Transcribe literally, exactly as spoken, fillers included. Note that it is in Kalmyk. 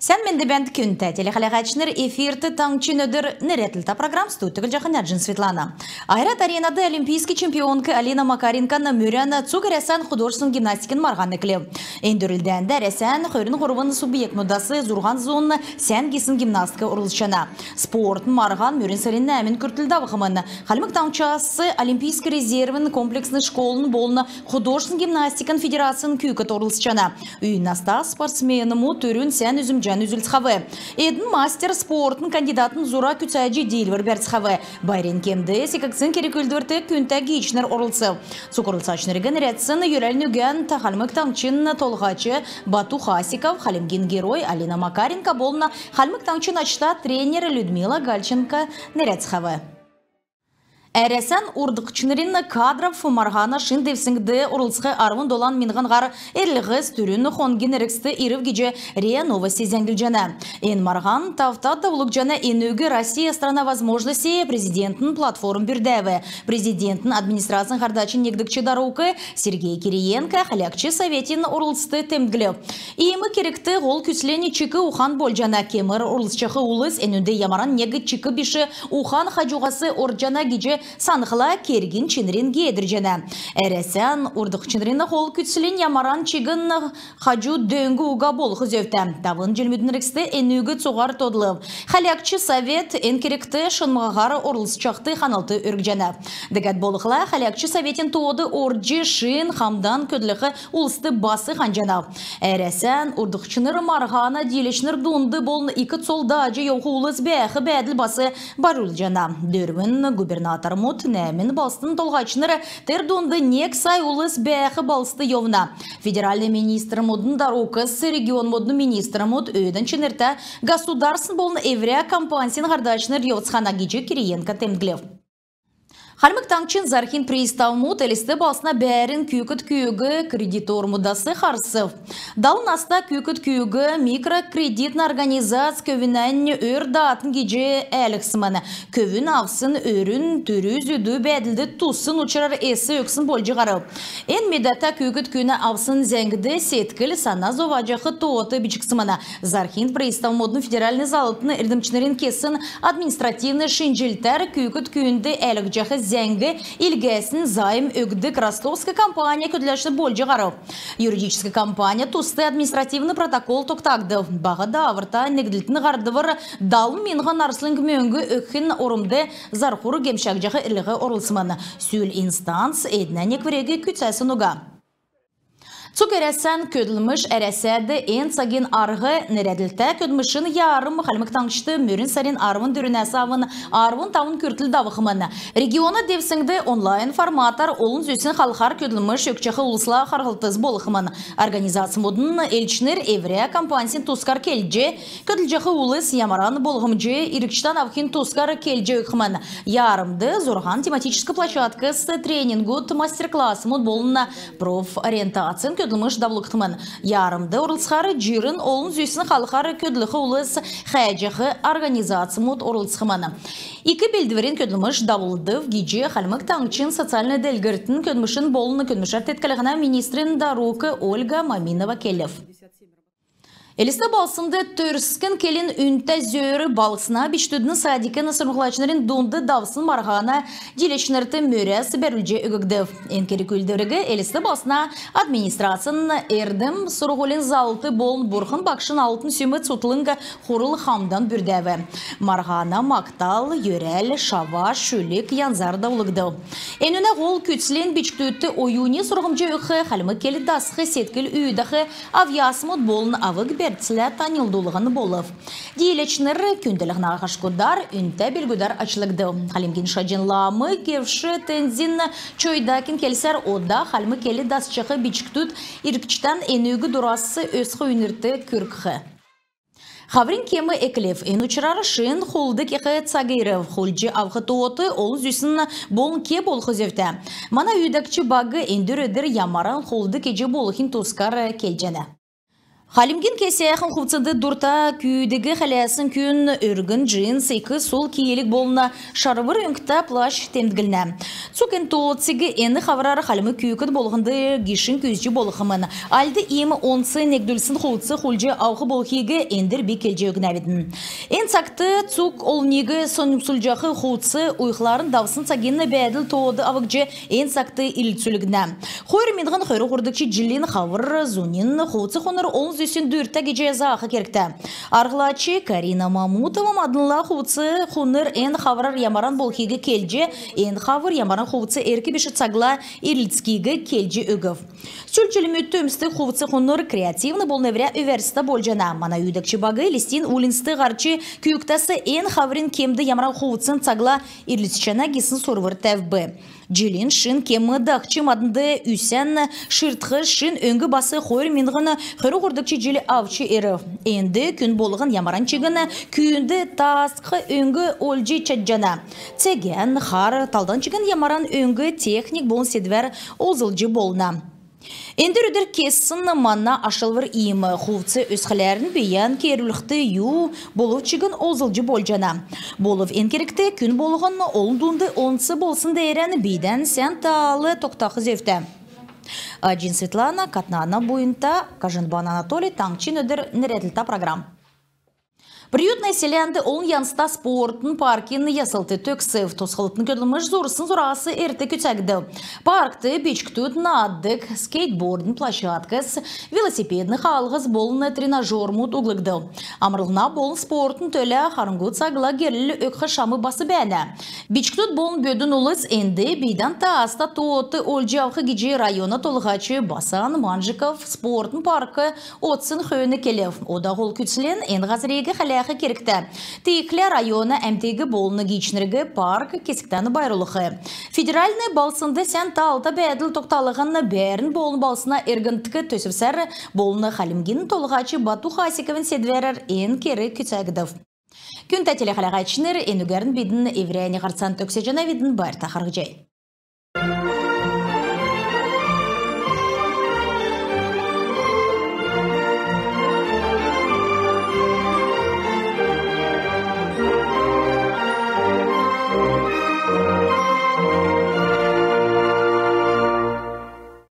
Сән менд бәәнт, күндтә телехәләгәчнр! Эфирт «Таңһчин өдр» нерәдлһтә программ. Студьд Түглҗәхнә Эрҗн Светлана. «Ойрат Аренад» олимпийск чемпионк Алина Макаренкон мөрән цуг Әрәсән художественн гимнастикин марһан эклв. Эн дөрлдәнд Әрәсән хөрн һурвн субъектмүдәс зурһан зун сән гисн гимнастк орлцҗана. Спортын марһан мөрн сарин нәәмн күртл давхмн. Хальмг Таңһчас олимпийск резервин комплексн школын болн художественн гимнастикин федерацин күүкд орлцҗана. Үй наста спортсменмүд түрүн сән үзмҗән үзүлцхәв. Эдн мастер спортын кандидатын зура күцәҗ диилвр бәрцхәв. Байрин кемд секгдсн керг-үүлдврт күндтә гиичнр орлцв. Цуг орлцачнриг нерәдсн йөрәлин үгән Хальмг Таңһчин Толһач Бату Хасиков, Хальмгин Герой Алина Макаренко болн Хальмг Таңһчин ачта тренер Людмила Гальченко нерәдцхәв. Әрәсән урдкчнрин «Кадров» марһана шин девсңгд орлцх арвн долан миңһн һар эрлһс түрүн хонгин эргцд ирв гиҗ РИА Новости зәңглҗәнә. Эн марһан тавта давулгдҗана. Энүг «Россия — страна возможностей» президентин платформ бүрдәв. Президентин администрацин һардачин негдгч дарук Сергей Кириенко хәләгч советин орлцт темдглв. Иим кергт һол күцлнь чик ухан болҗана. Кемр орлцҗах улс энүнд ямаран нег чик биш ухан хаҗуһас орҗана гиҗ санхла, кергин чинрнь геедрҗәнә. Әрәсән урдкчнрин һол күцлнь ямаран чигн хаҗу дөң уга болх зөвтә. Тавн җилмүдин эргцд энүг цуһар тодлв. Хәләгч совет эн кергт шунмһаһар орлцҗахд ханлт өргҗәнә. Дәкәд болхла, хәләгч советин тоод орҗ, шин хамдан көдлх улст бас ханҗанав. Әрәсән урдкчнр марһана дииләчнр дунд болн ик цол дааҗ йовх улс бәәх бәәдл бас байрлулҗана. Дөрвн губернатормуд, нәәмн балһсдын толһачнр, тер дунд нег сай улс бәәх балһсд йовна. Федеральн министрмүдин дарукс, регионмудын министрмүд, өөдән чинртә государственн болн эврә компансин һардачнр йовцхана гиҗ Кириенко темдглв. Хальмг Таңһчин зарһин приставмуд Элст балһсна бәәрн күүкд күүг кредитормудас харсв. Далн наста күүкд күүг микрокредитн организац көвүнәннь өр даатн гиҗ әәлһсмн. Көвүн авсн өрүн түрү-зүдү бәәдлд туссн учрар эс өгсн болҗ һарв. Эн медәтә күүкд күүнә авсн зәңгд седкл сана зоваҗах тоот бичгдсмн. Зарһин приставмудын федеральн залтын эрдмчнрин кесн административн шинҗлтәр күүкд күүнд әәлһҗәх зәңг илгәсн займ өгдг ростовск компания көдләчнр болҗ һарв. Юридическ компания туст административн протокол тогтагдв. Баһ дааврта негдлтин һардвр далн миңһн арслң мөңг өгхин ормд зарһур гемшәгдҗәх эрлһ орулсмн. Сүл инстанц эднә неквриг күцәсн уга. Цуг Әрәсән «Көдлмш Әрәсәд. Эн цагин арһ» нерәдлтә көдлмшин яарм Хальмг Таңһчд мөрн сарин арвн дөрвнәс авн арвн тавн күртл давхмн. Региона девсңд онлайн форматар олн зүсн халхар көдлмш өгчәх улсла харһлтс болхмн. Организацмудын элчнр эврә компансин тускар келҗ, көдлҗәх улс ямаран болһмҗ иргчдән авхин тускар келҗ өгхмн. Яармд зурһан тематическ площадкс, тренингүд, мастер-классмуд болн профориентацин көдлмш давулгдхмн. Яармд орлцхар җирн олн зүсн халхар көдлх улс, хәәҗәх организацмуд орлцхмн. Ик белдврин көдлмш давулгдв гиҗ Хальмг Таңһчин социальн делгрлтин, көдлмшин болн көдлмшәр теткллһнә министрин дарук Ольга Маминова келв. Элст балһснд «Төрскн келн — үнтә зөөр» балһсна бичкдүдин садикин сурһмҗлачнрин дунд давсн марһана дииләчнрт мөрәс бәрүлҗ өггдв. Эн керг-үүлдвриг Элст балһсна администрацин эрдм-сурһулин заллт болн Бурхн Багшин алтн сүм цутхлң хурл хамдан бүрдәв. Марһана магдал, йөрәл, шаваш, шүлг янзар давулгдв. Энүнә һол күцлнь бичкдүдт оюни сурһмҗ өгх, хальмг кел дасх, седкл үүдәх, авъясмуд болн авг-бәрцлә таньлдулһн болв. Дииләчнр күндллһнә хашгудар, үнтә белгүдәр ачлгдв. Хальмгин Шаҗн лам Гевш Тензин Чойдакин келсәр, ода хальмг кел дасчах бичкдүд иргчдән энүг дорас өсх үйнрт күргх. Хаврин кем эклв. Эн учрар шин хулд кех цаг ирв. Хулдҗ авх тоот олн зүсн болн ке болх зөвтә. Мана үүдәгч баг эндр өдр ямаран хулд кеҗ болхин тускар келҗәнә. Хальмгин кесәхн хувцнд дурта күүг хәләсн күн өргн джинс, ик сул киилг болн шарвр өңгтә плащ темдглнә. Цуг эн тоотыг эн хаврар хальмг күүкд болһнд гишң үзҗ болхмн. Альд иим онц негдүлсн хувц хулдҗ авх болхиг эндр би келҗ өгнәвидн. Эн цагт цуг олниг соньмсулҗах хувц уйхларн давсн цагин бәәдл тоод авгдҗ, эн цагт ирлцүлгднә. Хойр миңһн хөрн һурвдгч җилин хавр зунин хувц-хунр олн зүсн дүртә гиҗ заах кергтә. Арһлач Карина Мамутова маднла хувц-хунр эн хаврар ямаран болхиг келҗ, эн хавр ямаран хувц эрк биш цагла ирлцхиг келҗ өгв. Сүл җилмүдт өмсдг хувц-хунр креативн болн эврә өвәрцтә болҗана. Мана үүдәгч баг Элстин уульнцд һарч, күүктәс эн хаврин кемд ямаран хувцн цагла ирлцҗәнә гисн сурвр тәвв. Җилин шин кем дахҗ, маднд үсән ширдх шин өңг бас хойр миңһн хөрн һурвдгч җил авч ирв. Энд күн болһн ямаран чигн күүнд таасх өңг олҗ чадҗана. Цегән, хар, талдан чигн ямаран өңг техник болн седвәр олзлҗ болна. Эндр өдр кесн мана ашлвр иим. Хувц өсхләрн бийән кеерүлхд ю болв чигн олзлҗ болҗана. Болв эн кергт күн болһн олн дунд онц болсн деерән бийдән сән таал тогтах зөвтә. Аҗин Светлана, Катнана Буйнта, Кажинбан Анатолий. «Таңһчин өдр» нерәдлтә программ. Приютн селәнд олн янзта спортн паркин яслт төгсв. Тосхлтын көдлмш зурсн зураһас эрт күцәгдв. Паркт бичкдүд нааддг скейтбордн площадкс, велосипедн хаалһс болн тренажермуд углгдв. Амрлһна болн спортын төлә харңһу цагла герл өгх шам бас бәәнә. Бичкдүд болн бөдүн улс энд бийдән тааста тоот олҗ авх гиҗ района толһач Басан Манжиков спортын парк одсн хөөн келв. Ода һол күцлнь эн һазриг хәләх кергтә. Тиигхлә района әмтиг болн гиичнриг парк кесгтән байрлулх. Федеральн балһснд сән таалта бәәдл тогталһн бәәрн болн балһсна эргндк төсвсәр болн Хальмгин Толһач Бату Хасиковин седвәрәр эн керг күцәгдв. Күндтә телехәләһәчнр, энүгәрн бидн эврәннь һарцан төгсәҗәнәвидн. Байрта харһцхай.